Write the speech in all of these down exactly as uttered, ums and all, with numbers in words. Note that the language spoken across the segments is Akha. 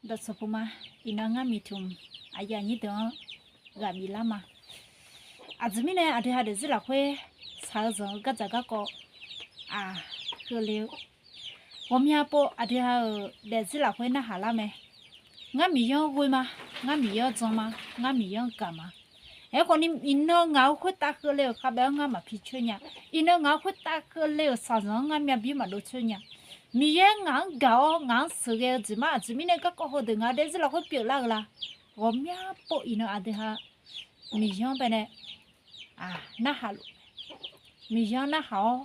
Dawqtsuif puma, iqnan ngar miqtmq aqyuif aqnyir deuq-anr ghaq biflar ma. Aqjeq mirnae aqdui ha daefzir lafkhoer shaq-eu zanq-eu gardzaq garkawv aq keuvle-eu ghawqmya pov aqdui ha-euq daefzir lafkhoer narhaq lar mae. Ngar Miqyaer-anr ghoe ma, ngar Miqyaer-anr jan ma, ngar Miqyaer-anr gaq ma. Aerkhawf ni iqnan ngaq-euq khoertav keuvle-euq khavbae-anr ngar maqpi coer nya. Iqnan ngaq-euq khoertav keuvle-euq shaqzanq-anr ngar myavbir maqdov coer nya. Miqyaer ngaq-anr gaq-awr ngaq-anr sheuqghae-eu jeq ma. Aqjeq mirnae garkawv heudeuq ngaq-euq daefzir lafkhoer pyeuflar-eu la? Ghawqmya pov iqnan aqdui ha Miqyaer-anr baenae narhaq luf, Miqyaer-anr narhaq-awr,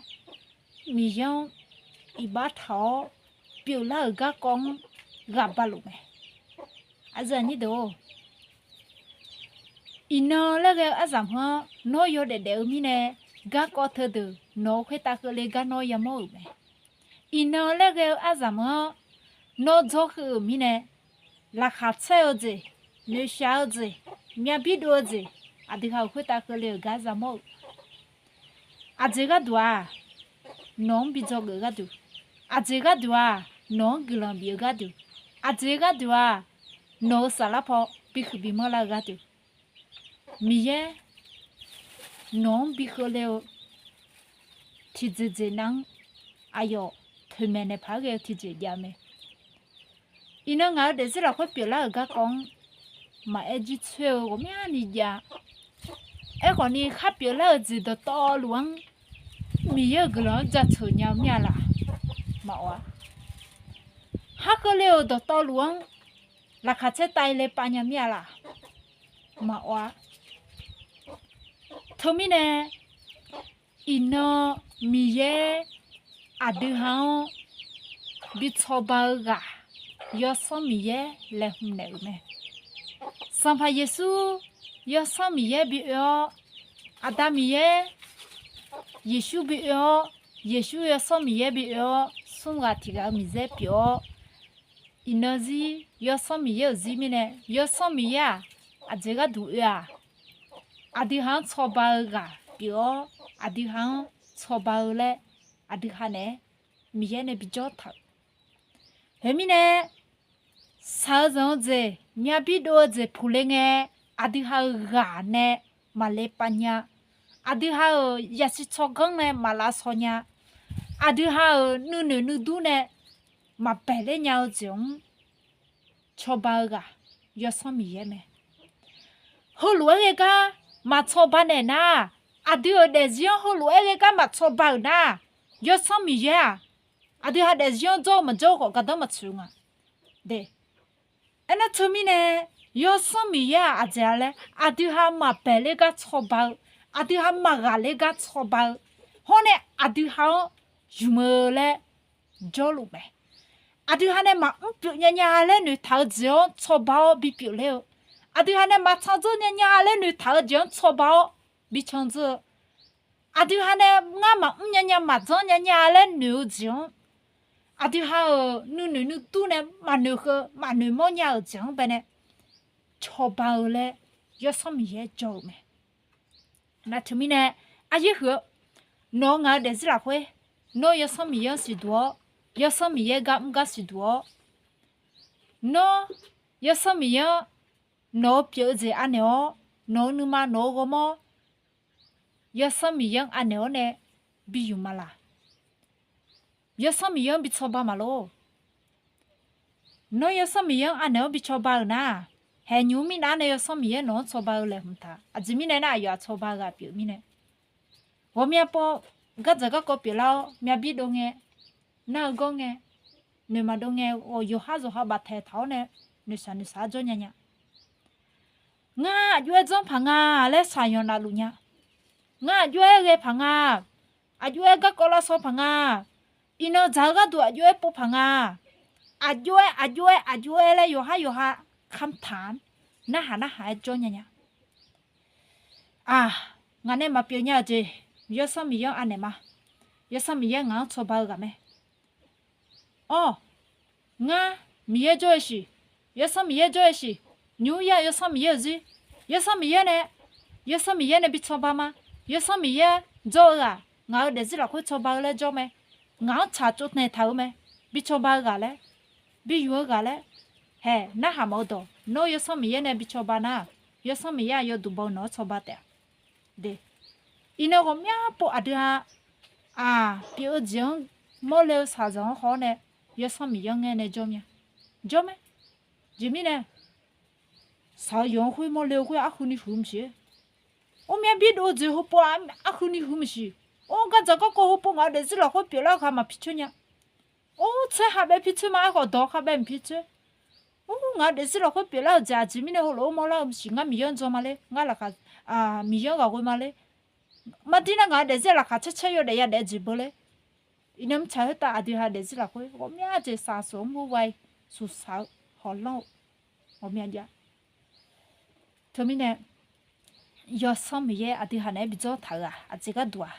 Miqyaer-anr iqbax taq-awr pyeuflar-euq garkawv-anr ghaq ba luf mae. Aqyuif aqnyir deuq-or, iqnan laer ghae-eu aryamq heu-anr nawr yawdaef daef-eu mirnae, garkawv teudeuq nawq-euq khoertav keuvle gar nawr yamawr-euq mae. Iqnan laer ghae-eu aryamq heu-anr nawr dzawr keuv-euq mirnae, laqkhaq caer-eu jeq, noeqshaq-eu jeq, myavbir dov-eu jeq, aqdui ha-euq khoertav keuvle-euq gar yamawr-euq Aqjeq gharduq-aq, nawq-anr bi dzawgeuf-eu gharduq, aqjeq gharduq-aq, nawq-anr guiqlanq bif-eu gharduq, aqjeq gharduq-aq, nawq-euq saflar paw bihuiq bimanr lar-eu gharduq, Miqyaer nawq-anr bi keuvle-eu tiqjeq jeq nav-anr aqyawf toeqmaeq naeq paq-aer ghae-eu tiqjeq jav mae. Iqnan ngaq-euq daefzir lafkhoer pyeuflar-euq garkawv-anr maqaer jircoer-eu ghawqmyani jav. Aerkhawf ni khar pyeuflar-euq jeq dawqtawvluf-anr Miqyaer-euq guiqlanq-anr jaceuq nya-eu mir-a laq? Maqawf-a. Khar keuvle-euq dawqtawvluf-anr laqkhaq caer tav-ir le pav nya mir-a laq? Maqawf-a. Teumirnae iqnan Miqyaer aqdui ha-anr bi cawba-eu ghaq Yawsanr Miqyaer laeqhmq naeq-euq mae. Sanqpaq Yeqsur Yawsanr Miqyaer bi oe-awr, Aqda Miqyaer Yeqsur bi oe-awr, Yeqsur Yawsanr Miqyaer bi oe-awr, smr ghaq tiq ghaq-eu miqyaer pyeuf-awr, iqnan zir Yawsanr Miqyaer-euq zir mirnae, Yawsanr Miqyaer-aq, aqjeq gharduq oe-aq, aqdui ha-anr cawba-eu ghaq pyeuf-awr, aqdui ha-anr cawba-eu laer, aqdui ha naeq-aer Miqyaer nae bijawr taq-euq. Khoermirnae, shaq-eu zanq-eu jeq, myavbir dov-eu jeq puq le ngae, aqdui ha-euq ghaq nae maqle pav nya. Aqdui ha-euq yasiq tsawrganr nae maqlavshaw nya. Aqdui ha-euq nuinoeq nuidur nae maqbaeq ler nya-eu jeq-anr cawba-eu ghaq Yawsanr Miqyaer mae. Heulof-aer ghae gar maqcawba naeq nar, aqdui-euq daefzir-anr heulof-aer ghae gar maqcawba-euq nar, Yawsanr Miqyaer-aq, aqdui ha daefzir-anr jawr-eu maqjawr-eu khawf gardanr maqtsoeq nga. Aernar teumirnae, Yawsanr Miqyaer-aq aqjeq-a laer, aqdui ha maqbaeq ler gar cawba-eu, aqdui ha maqghaq ler gar cawba-eu, hawr nae aqdui ha-anr ymq-eu laer jawrluf mae. Aqdui ha nae maqmr pyeuf nyanya laer noeqtaq-eu jeq-anr cawba-awr bipyeuf ler-eu, aqdui ha nae maqtsanr dzeur nyanya laer noeqtaq-eu jeq-anr cawba-awr bican dzeur-eu, aqdui ha nae ngar maqmr nyanya maqdzanr nyanya laer noeq-eu jeq-anr, aqdui ha-euq nuinoeq nuidur nae maqnoeq heu maqnoeq mawrnya-euq jeq-anr baenae cawba-eu laer Yawsanr Miqyaer jawr-euq mae. Nar teumirnae, aryaer huiq-eu nawq-eu ngaq-eu daefzir lafkhoer, nawr Yawsanr Miqyaer-anr siqduq-awr, Yawsanr Miqyaer gar mr gar siqduq-awr, nawr Yawsanr Miqyaer-anr nawq-eu pyeuf-eu jeq anaeq-awr, nawq-eu nuima nawq-eu ghawrmawr Yawsanr Miqyaer-anr anaeq-awr nae bi yuf ma laq? Yawsanr Miqyaer-anr bi cawba maqlor. Nawr Yawsanr Miqyaer-anr anaeq-awr bi cawba-euq nar, haeqnymr mirnav nae Yawsanr Miqyaer nawq-anr cawba-eu laeqhmq taq. Aqjeq mirnae nar, aqyawf-aq cawba-eu ghaq pyeuf mirnae, ghawqmya pov gardzaq garkawv pyeuflar-awr, myavbir dov ngae, nar-eu gawr ngae, noeq maqdov ngae, ghawq yawqhar zawqha baftaeq taq-awr nae noeqshaq noeqshaq-aer jawr nyanya. Ngar aqjox-aer janr paq nga laer shaqyanq navluf nya. Ngar aqjox-aer ghae paq nga. Aqjox-aer garkawv lavshaw paq nga. Iqnan dzaq-eu gharduq aqjox-aer pov paq nga. Aqjox-aer, aqjox-aer, aqjox-aer laer yawqhar yawqha kamtaq-anr narhaq narhaq-aer jawr nyanya. Aq, ngaq nae maqpyeuf nya-euq jeq, Yawsanr Miqyaer-anr anaeq ma. Yawsanr Miqyaer ngaq-anr cawba-eu ghaq mae. Awr, ngar Miqyaer jawr-eu siq, Yawsanr Miqyaer jawr-eu siq, nymr yar Yawsanr Miqyaer-euq zir, Yawsanr Miqyaer nae, Yawsanr Miqyaer nae bi cawba ma. Yawsanr Miqyaer jawr-eu ghaq ngaq-euq daefzir lafkhoer cawba-eu laer jawr mae. Ngaq-anr tsaq tsovnaeq taq-eu mae. Bi cawba-eu ghaq laer, bi yuf-eu ghaq laer, Hae, narhaq mawf-eu dawq, nawr Yawsanr Miqyaer nae bi cawba nar, Yawsanr Miqyaer-aq yawduq baw-eu nawq-anr cawba taef-a. De, iqnan ghawqmya pov aqdui ha, aq, pyeuf-eu jeq-anr mawrle-eu shaqzanq-anr haw-awr nae, Yawsanr Miqyaer-anr ngae nae jawr mya. Jawr mae. Jeq mirnae, shaq-eu yawq-anr khoer mawrle-eu khoer arhuini huiq maqsiq. Or, myav bir dov-eu jeq heupov-aq arhuini huiq maqsiq. Or, gardzaq garkawv heupov ngaq-eu daefzir lafkhoer pyeuflar-eu khaq maqpircoer nya. Or, tser khavbae pircoer ma, aerkhawf dawq khavbae maqpircoer. Or, ngaq-eu daefzir lafkhoer pyeuflar-euq jeq aqjeq mirnae heulof-aer mawrlar-eu maqsiq. Ngar Miqyaer-anr jan ma ler, ngar laqkhaq, Miqyaer-anr ghaqghoe ma ler. Maqdir nar ngaq-eu daefzir laqkhaq caer caer yawdaef yadaef jeq beu ler. Iqnan mirtsaq khoertav aqdui ha daefzir lafkhoer ghawqmya jeq shaq shaq-anr mur wa-i suqshaq-eu hawqlanr-eu ghawqmya jav. Teumirnae, Yawsanr Miqyaer aqdui ha naeq-aer bijawr taq-euq-aq, aqjeq gharduq-aq,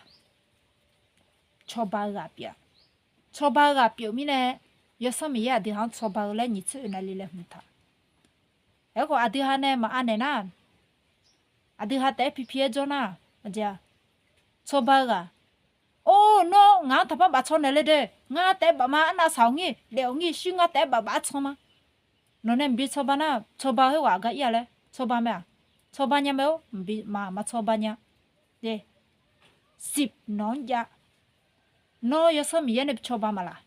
cawba-eu ghaq pyeuf-a. Cawba-eu ghaq pyeuf mirnae, Yawsanr Miqyaer aqdui ha-anr cawba-eu laer nyiq tser oeq navle laeqhmq taq. Aerkhawf aqdui ha nae maqanaeq nar, aqdui ha taef-aer pipi-aer jawr nar, aqjeq-a, cawba-eu ghaq, or, nawr ngaq-anr taqpar bafcaw naeq le de, ngar taef-aer bafma, arnav saq-awq ngir, daef-awq ngir, shir ngar taef-aer baf baf-aer can ma. Nawq nae mqbi cawba nar, cawba khoerghaq gar ir-a laer cawba mae-aq, cawba nya mae-or, mqbi ma maqcawba nya. De, sif nawq-anr jav. Nawr Yawsanr Miqyaer nae bi cawba maqlaq?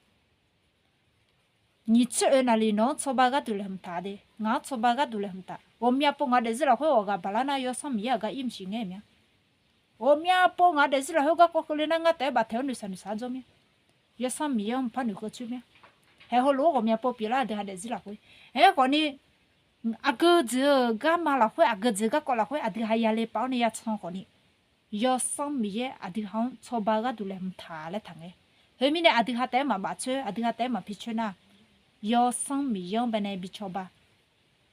Nyiq tser oeq navle nawq-anr cawba gharduq laeqhmq taq de, ngaq-anr cawba gharduq laeqhmq taq. Ghawqmya pov ngaq-eu daefzir lafkhoer ghawqghaq baqlar nar Yawsanr Miqyaer-aq gar ir maqsiq ngae-eu mya. Ghawqmya pov ngaq-eu daefzir lafkhoer garkawv keuvle nar ngar taef-aer baftaeq-awr noeqshaq noeqshaq-anr jawr mir-a. Yawsanr Miqyaer-anr mqpar noeqkeuv coer mir-a. Haeq heulof-aer ghawqmya pov pyeuflar aqdui ha daefzir lafkhoer. Aerkhawf ni, aqgeu jeq-euq garma lafkhoer, aqgeu jeq garkawv lafkhoer aqdui ha yale paf-awr nae yacan khawf ni, Yawsanr Miqyaer aqdui ha-anr cawba-eu gharduq laeqhmq taq laer taqngae. Khoermirnae aqdui ha taef-aer maqbaf coer, aqdui ha taef-aer maqpi coer nar, Yawsanr Miqyaer-anr bae nae bi cawba.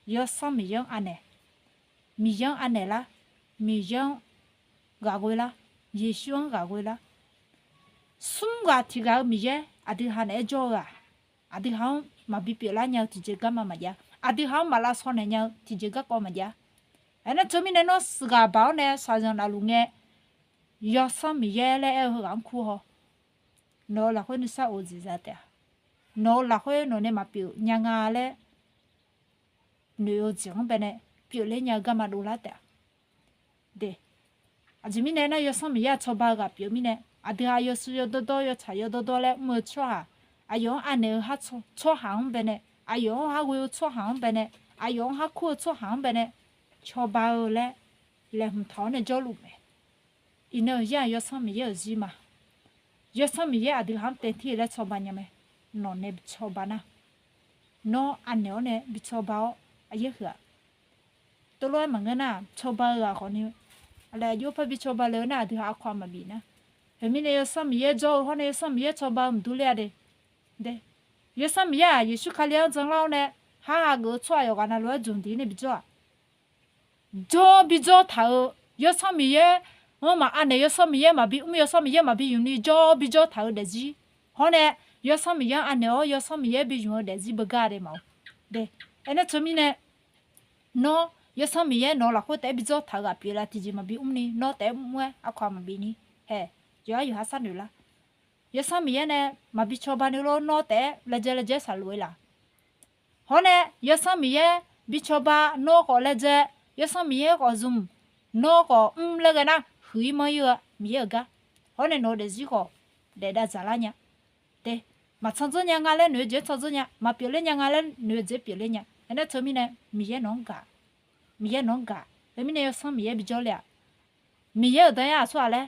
Yawsanr Miqyaer-anr anaeq. Miqyaer-anr anaeq lar. Miqyaer-anr ghaqghoe lar. Yeqsur-anr ghaqghoe lar. Smr ghaq tiq ghaq-eu Miqyaer aqdui ha naeq-aer jawr-eu-aq, aqdui ha-anr maqbi pyeuflar nya-eu tiqjeq garma maqjav. Aqdui ha-anr maq lavshaw naeq nya-eu tiqjeq garkawv maqjav. Aernar teumirnae nawr sheuqghaq baq-awr nae shaqzanq navluf ngae, Yawsanr Miqyaer laer aer-eu heughaq-anr kur haw. Nawq-eu lafkhoer nuisar of-eu jeq za taef-a. Nawq-eu lafkhoer nawq nae maqpyeuf nya nga laer noeq-eu jeq-anr bae nae pyeufler nya-eu garma dovlar taef-a. De, aqjeq mirnae nar Yawsanr Miqyaer-aq cawba-eu ghaq pyeuf-eu mirnae, aqdui ha yawshuif yawdawrdawr yawtsaq yawdawrdawr laer mr-eu tsawrhaq, aqyawf-anr anaeq-eu tsawrhaq-anr bae nae, aqyawf-anr har ghoe-eu tsawrhaq-anr bae nae, aqyawf-anr har kur-eu tsawrhaq-anr bae nae, cawba-eu laer laeqhmq taq-awr nae jawrluf mae. Iqnan-euq zir-aq Yawsanr Miqyaer-euq zir ma. Yawsanr Miqyaer aqdui ha-anr taev tir-eu laer cawba nya mae. Nawq nae bi cawba nar, nawr anaeq-awr nae bi cawba-awr aqyaer huiq-aq. Teulof-aer maqngeur nar, cawba-eu ghaq khawf ni, aqlaeq aqjox par bi cawba le-eu nar aqdui ha aqkawq-aq maqbif nar. Khoermirnae Yawsanr Miqyaer jawr-eu hawr nae Yawsanr Miqyaer cawba-eu mqdur ler-a de. De, Yawsanr Miqyaer-aq Yeqsur Kali-anr janlar-awr nae, har hageuf-eu tsawrhaq yawqghaq navluf-aer jmq diq-ir nae bi jawr-aq. Jawr bi jawr taq-euq Yawsanr Miqyaer-anr maq anaeq, Yawsanr Miqyaer maqbi mr, Yawsanr Miqyaer maqbi ymq ni jawr bi jawr taq-euq daefzir hawr nae, Yawsanr Miqyaer-anr anaeq-awr Yawsanr Miqyaer bi ymq-eu daefzir beugar de maqoq. De, aernar teumirnae, nawr Yawsanr Miqyaer nawq-eu lafkhoer taef-aer bi jawr taq-eu ghaq pyeuflar tiqjeq maqbi mr ni, nawr taef-aer mr-aer aqkawq-aq maqbif ni, haeq, yawqhar yawqha sharnoeq lar. Yawsanr Miqyaer nae maqbi cawba ni lor, nawr taef-aer laejae laejae-aer shaqluf-eu laf. Hawr nae Yawsanr Miqyaer bi cawba, nawr khawf laejae, Yawsanr Miqyaer khawf zmq, nawr khawf mr laer ghae nar huiq-ir manr-ir-eu Miqyaer-euq gar. Hawr nae nawq-eu daefzir khawf daef dav dzaqlar nya. De, maqcan dzanr nya nga laer noeq-eu jeq-aer can dzanr nya, maqpyeuf ler nya nga laer noeq-eu jeq-aer pyeuf ler nya. Aernar teumirnae Miqyaer nawq-anr gaq. Miqyaer nawq-anr gaq. Khoermirnae Yawsanr Miqyaer bi jawrle-aq, Miqyaer-euq danyar aqsur-aq laer,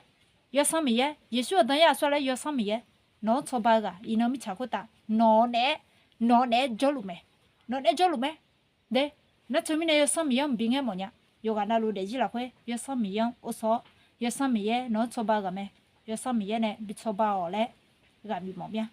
Yawsanr Miqyaer, Yeqsur-euq danyar aqsur-aq laer, Yawsanr Miqyaer nawq-anr cawba-eu ghaq iqnan mirtsaq khoertav nawq naeq-aer, nawq naeq-aer jawrluf mae. Nawq naeq-aer jawrluf mae. De, nar teumirnae Yawsanr Miqyaer-anr mqbi ngaer mawf nya. Yawqghaq navluf daefzir lafkhoer Yawsanr Miqyaer-anr ovsawr-awr, Yawsanr Miqyaer nawq-anr cawba-eu ghaq mae. Yawsanr Miqyaer nae bi cawba-awq laer ghaq bif mawf mir-a.